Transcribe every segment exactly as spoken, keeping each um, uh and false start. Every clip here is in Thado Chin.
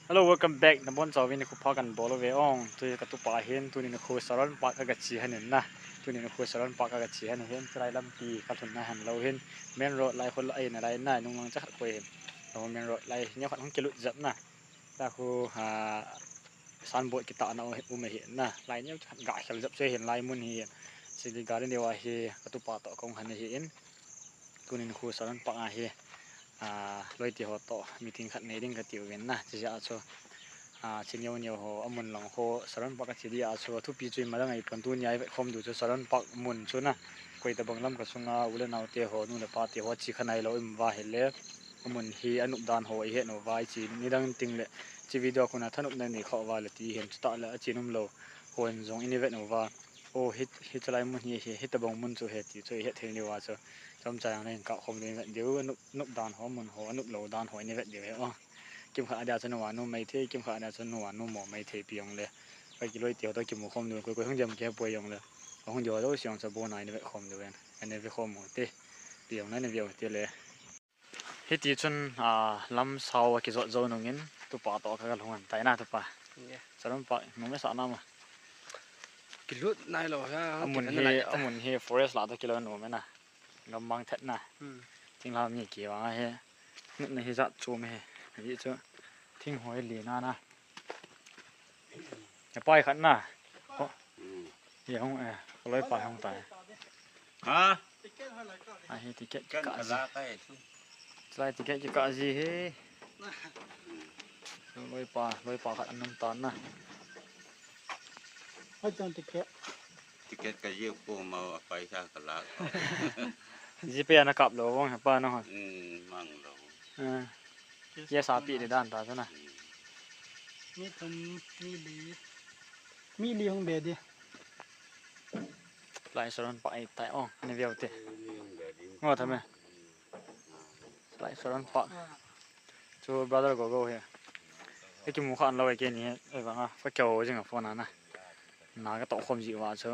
Hello, welcome back. Nabonchauvin nikho pha kabol uve ong. Tui katupa hin, tuni nikho Saron Park kaga che ahin na. Tuni nikho Saron Park kaga che ahin, chulai lampi kalhunna ahin lou hin. Main road lai khu ahin, lai na, nunglang chakhat khu ahin. Lou main road lai, neo khat hung kilut jep na. Tua khu, ah, signboard kitahna um ahin na. Lai neo khat ga khel jep chu ahin lai mun hi. Sili garden deuh a hi, katupa toh kahung ahin ahin. Tuni nikho Saron Park a hi, ah, loite ho toh meeting khat nei ding kati uvin na, chujeh a chu, ah, che neo neo ho, amun lang ho, Saron Park a che dia chu, athupi chu imadang ahipon tunia ivet khom diu chu, Saron Park mun chu na, koi tabang Lamka sunga, u le nao te ho, nu le pa te ho, ache kha nailou imu va ahile, amun hi anop dan ho ihet uva, iche nidang teng le, hiche video a kona thanopna nei khah uva le ti hin, chutah le ache nom lou hon jong ini vet uva. O, hi, hiche lai mun hi, hi, hitabang mun chu ahi ti chu ihet thei diu a chu. Chomcha jong le hin kah khom ding vet diu, nop, nop dan ho, mun ho, nop lou dan ho ini vet diu ahi. O, kimkhat a dia chu nu a nu maithei, kimkhat a dia chu nu a nu mo maithei pi jong le. Koi kiloi ti ho toh kimu khom diu, koi, koi hung dem kei poi jong le. Hung diu ho jouse jong chu abon a ini vet khom diu ahi. Ini vet khom u hite. Pi jong le ini vet u hite le. Hiti chun, ah, lam sao akijot jou nungin, tupa toh kaga lhung ahitai na, tupa. Yeah. Saron Park, nom e sa na ma. Kilut nailou ha, amun hi, amun hi forest lah toh kilou nom e na. Gammang thet na. Hmm. Thinglhang mi kivang ahi. Nopna hi jat chom ahi. Ahi chu. Thing hoi li na na. He pai khat na. Ho. Hmm. Ye hung e, ka loipa hung tai. Ha? A hi ticket kikah ji. Ka la kai su. Chulai ticket kikah ji hi. Loipa, loipa khat ana um tan na. Hoi chang ticket. Ticket ka ji ko ma a paisa ka la. GPay ana kap lou vang he pa na ho. Hmm, mang lou. Ah. Yes, api de dan ta chu na. Mi thum, mi li. Mi li hung be di. Lai Saron Park ahitai ong, ani veu te. Ngo thame. Lai Saron Park. Chu brother Gogo hi. Ikimu kha lou e keini hi. Ei vang a, ka kihou jing a phone a na. Na ka toh khom ji uva chu.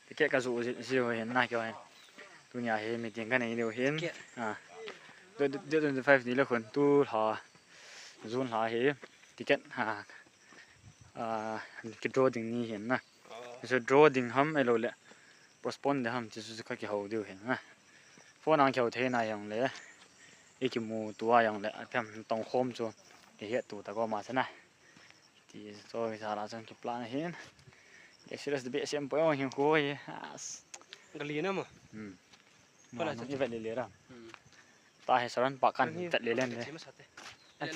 Ticket ka ju ji, ji u hin na kihou hin. Tunia hi meeting ka nei diu hin. Ticket. Ah. Date, date twenty-five ni le khun tu lha. June lha hi. Ticket ha. Ah, ki draw ding ni hin na. Oh. Chu draw ding ham ahilou le. Postpone ding ham chu chu ka kihou diu hin na. Phone a kihou thei na jong le. Ikimu tua jong le. Aphem tong khom chu. Ihet tu ta ko ma sa na. Ti chu hi sa la chang ki plan hin. Ke serious de be sem po hin ko hi. As. Gali na mo. Hmm. Pala ma cha. I vet le le ra. Hmm. Ta hi Saron Park kan tat le len le. Chi ma sa te.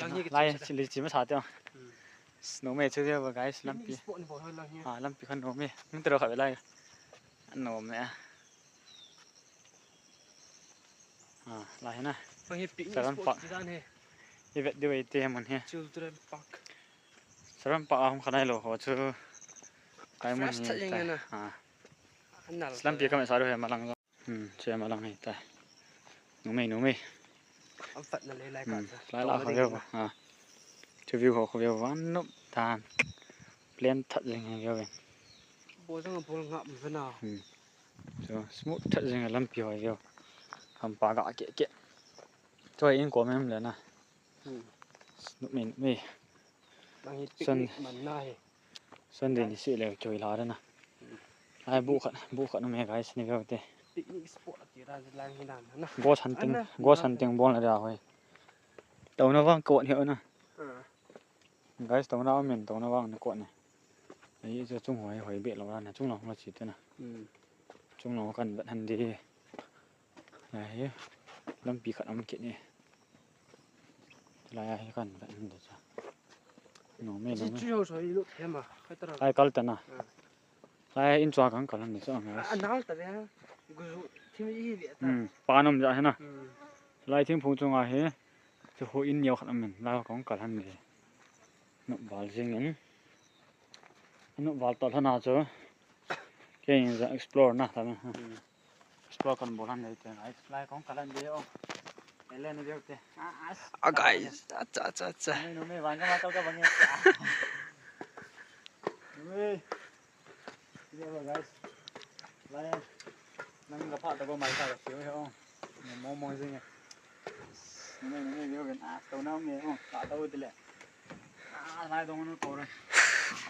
Lang hi ki lai chi ma sa te. Chi le chi ma sa te. Hmm. Nom e chu ve guys, lampi. Spot ni bo lang hi. Ah, lampi khan nom e. Min tero kha ve lai. Nom e. Ah, lai hi na. Bang hi picnic Saron spot Park. Chi dan hi. I vet diu e te mun hi. Children Park. Saron Park a hung kha nailou ho chu. Kai mun fresh hi that jeng tai. Na. Ah. An nal lampi ta. Ka me sa diu he malang. Hmm, che malang hi tai. Numei, numei. Am fat na le lai ka. Hmm, cha. Lai la kha veu. Ah. Chu view ho kha veu van nop tan. Plain that jeng hi veu. Bo jang bol ngap ve na. Hmm. So, smooth that jeng a lampi hoi veu. Hampa ga ke ke. Choi in ko mem le na. Hmm. Numei, numei. Bang hi picnic man na hi. Sunday ni seh le kihoi la na. Hmm. Ai bu khat, bu khat numei guys ni veu te. Picnic spot ti ra lang hi na na. Ghost hunting, ana, ghost hunting bol na dia hoi. Touna vang kot hi na. Ah. Guys, touna min, touna vang na kot ni. Ai chu chung hoi, hoi be lou na, chung lou la chi te na. Hmm. Chung lou kan vet han di. Lai, lampi khat um kit ni. Lai hi kan vet han di cha. Numei, numei. Chu ho so i lu the ma, kha ta ra. Lai kal ta na. Ah. Lai in chua kang kal han di cha. Ah, nal ta ve. Gu ju thim i hi ve ta. Hmm, pa nom ja hi na. Hmm. Lai thingphung chunga hi. Chu ho in neo khat um in. Lai kong kal han di. Nop val jing in. Nop val toh lhon a chu. Kei in ja explore na ta na. Hmm. Explore kan bol han nei te ngai. Lai kong kal han di o. Ele ni veu te. Ah, as. Ah, guys. Acha, acha, acha. Numei, numei, vang ka ma kal ka bang e. Numei. Ni veu guys. Lai. Nang ka pha ta ko mai ta ka siu he o. Ni mo mo jing e. Numei, numei veu ven. Ah, touna me o. Ka to ti le. Lai dong nu to re.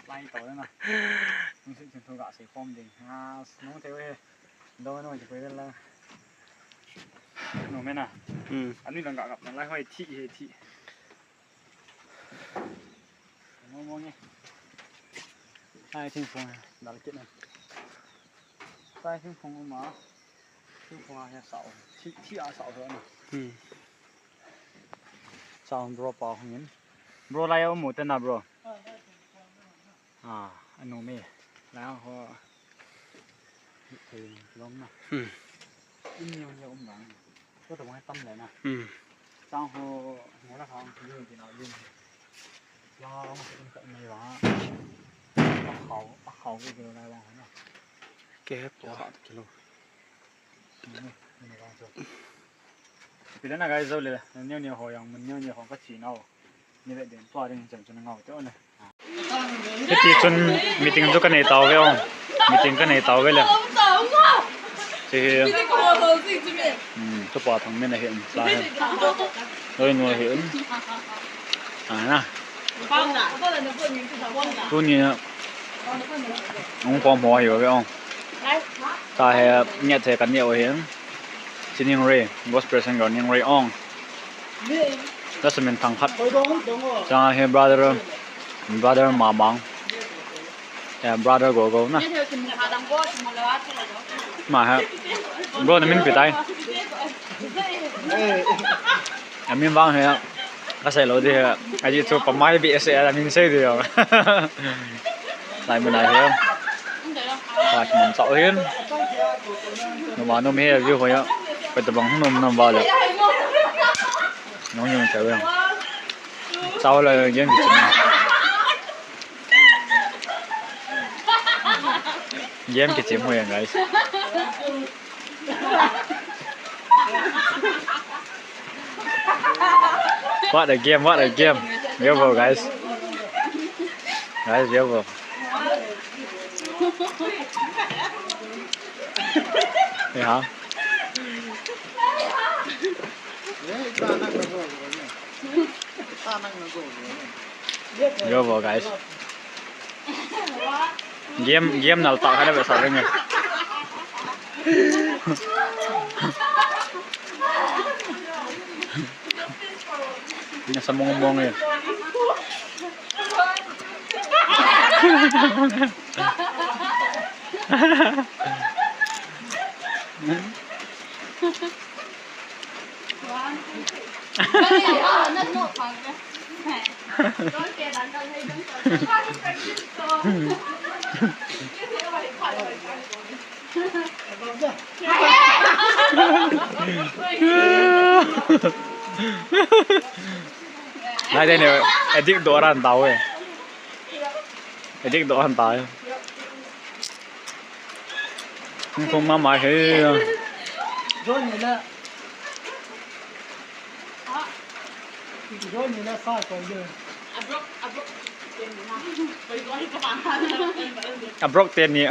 Lai to re na. Nung si chin thu ga sei khom ding. Ah, nung te we. Dong nu ji pe la. Nu me na. Hmm. Ani lang ga ga lai hoi thi he thi. Mo mo nge. Ai thing phong dal kit na. Sai thing phong ma. Thing phong a he sao. Thi thi a sao na. Hmm. Sao bro pa hung in. Bro lai o mu te na bro. Ah, anu me. Lai ho. Thei long na. Hmm. In neo neo um lang. Ko ta wang tam le na. Hmm. Sang ho mo la khang ni ti na yin. Ya ma ko ka nei wa. A khau, a khau ke ke lai wa na. Ke he po. Sa kilo. Ni ni wa so. Pila na gai zo le. Neo neo ho yang mun neo neo ho ka chi na o. Ni ve den tua ding chan chan ngau te o na. Hiti chun meeting chu ka nei tau ve ong. Meeting ka nei tau ve le. Chi hi. Hmm, tu pa thang min a hi um sa hi. Loi nu hi um. A na. Tuni na. Ong pom ho hi ve ong. Ta he nge the ka ni o hi. Chi Ning Rei, gospel singer Ning Rei ong. That's a min thang khat. Chang hi brother, brother Mamang. Yeah, brother Gogo na. Ma ha. Bro, na min pi tai. A min vang he. Ka sei lo di he. A ji chu pa mai bi se a min sei di yo. Lai mun ai he. Ka kin chao hin. Numa num he view ho ya. Ka ta bang num num ba le. Nung yung chao ya. Chao la game kichim. Game kichim ho ya, guys. What a game, what a game. Beautiful, guys. Guys, beautiful. Yeah. Beautiful, guys. Game, game nal tak hana besa ring. Nasa mong mong eh. Nai de ne, addict doh ran tau e. Addict doh ran tau e. Hung khum mama he. Johnny la. Johnny la sa ko ye. A broke ten ni.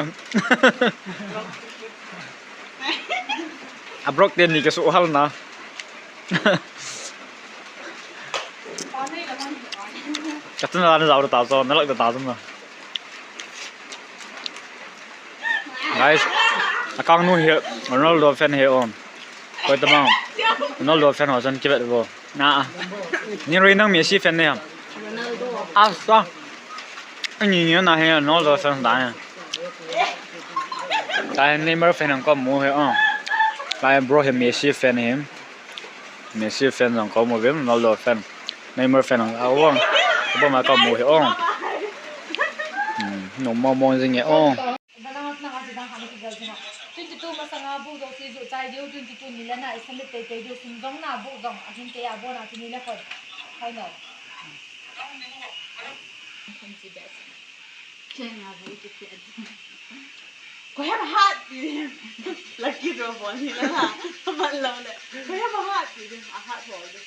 A broke ten ni ka su hal na. Ka tun la na zau ta zo, na lak ta zo na. Guys, akang nu hi Ronaldo fan hi on. Koi tamang Ronaldo fan ho chan kivet vo. Na. Ni rui nang Messi fan ne ham. Asa. Ani ni na hi Ronaldo fan da ne. Ka Neymar fan ang ko mu hi on. Ka bro hi Messi fan hi. Messi fan jong ka um uvin, Ronaldo fan, Neymar fan jong ka um. Ka bom a ka mu hi ong. Hmm, nom mong mong jing e ong. Twenty-two masanga bu jong si ju chai diu, twenty-two ni le na i submit tei tei diu, sim jong na bu jong, a hin tei a bon a tuni le khon. Final. Koi ha ba hat ti. Lucky draw bol hi la la. Man lo le. Koi ha ba hat ti. A hat bol de.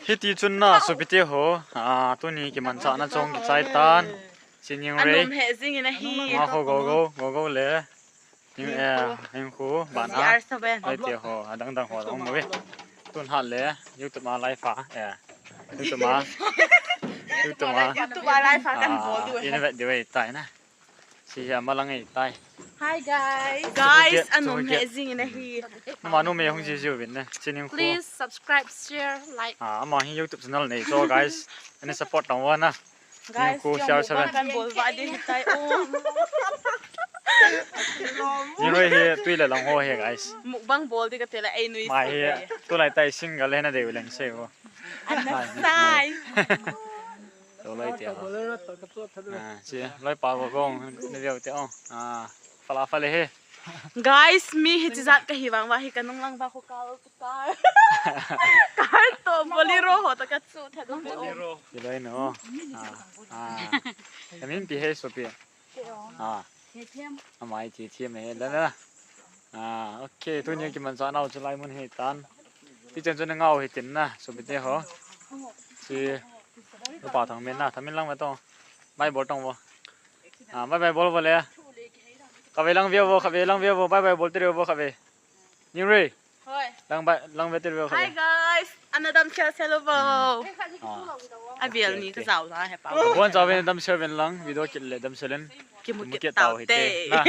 Hiti chun na supite ho. A, tuni kimanchahna chong kichai tan. Chi Ning Rei. Anom he jing in ahi. Ma ho go go, go go le. Hing, eh, hing khu, ban a. Hoi te ho, adang dang ho, dang mu ve. Tun hat le, YouTube a live a, eh. Tutu ma. Tutu ma. Tutu ma live a kan bol diu. Ina vet diu tai na. Si hi ama lang ei tai. Hi guys. Guys, anum he jing in ahi. Ama numei hung ji jiu vin na. Chinin khu. Please subscribe, share, like. Ah, ama hi YouTube channel nei so guys. Ani support tang wana. Guys, ko siau sa kan bol va ding tai o. Ni roi hi tui le lang ho hi guys. Mukbang bol di ka tela ei nui. Mai hi tulai tai single le na deu leng se vo. Ana sai. Tulai tia. Ah, si loi pa vo gong ni veu te o. Ah, fala fale he. Guys, mi hi chijat ka hi vang va hi ka nung lang va ko kal. Car. Car to Bolero ho to ka chu tha dong to. Bolero. Ti loi no. Ah. Ah. Ka min pi he so pi. Ah. Amai ti ti me he la la. Ah, okay, tuni kimanchah nau chu lai mun hi tan. Ti chen chu na ngau hi tin na, so pi te ho. Si. Upa thang min na, thang min lang ma to. Bye bol tong vo. Ah, bye bye bol vo le. Kave lang via vo, kave lang via vo, bye bye bol te vo kave. Ningri. Hoi. Lang ba, lang ve tir ve. Hi guys. Ana dam sel sel vo. Ah. Avel ni ka zau na he pa. Bon zau ve dam sel ven lang, video kit le dam sel len. Kimu kit tau te. Na.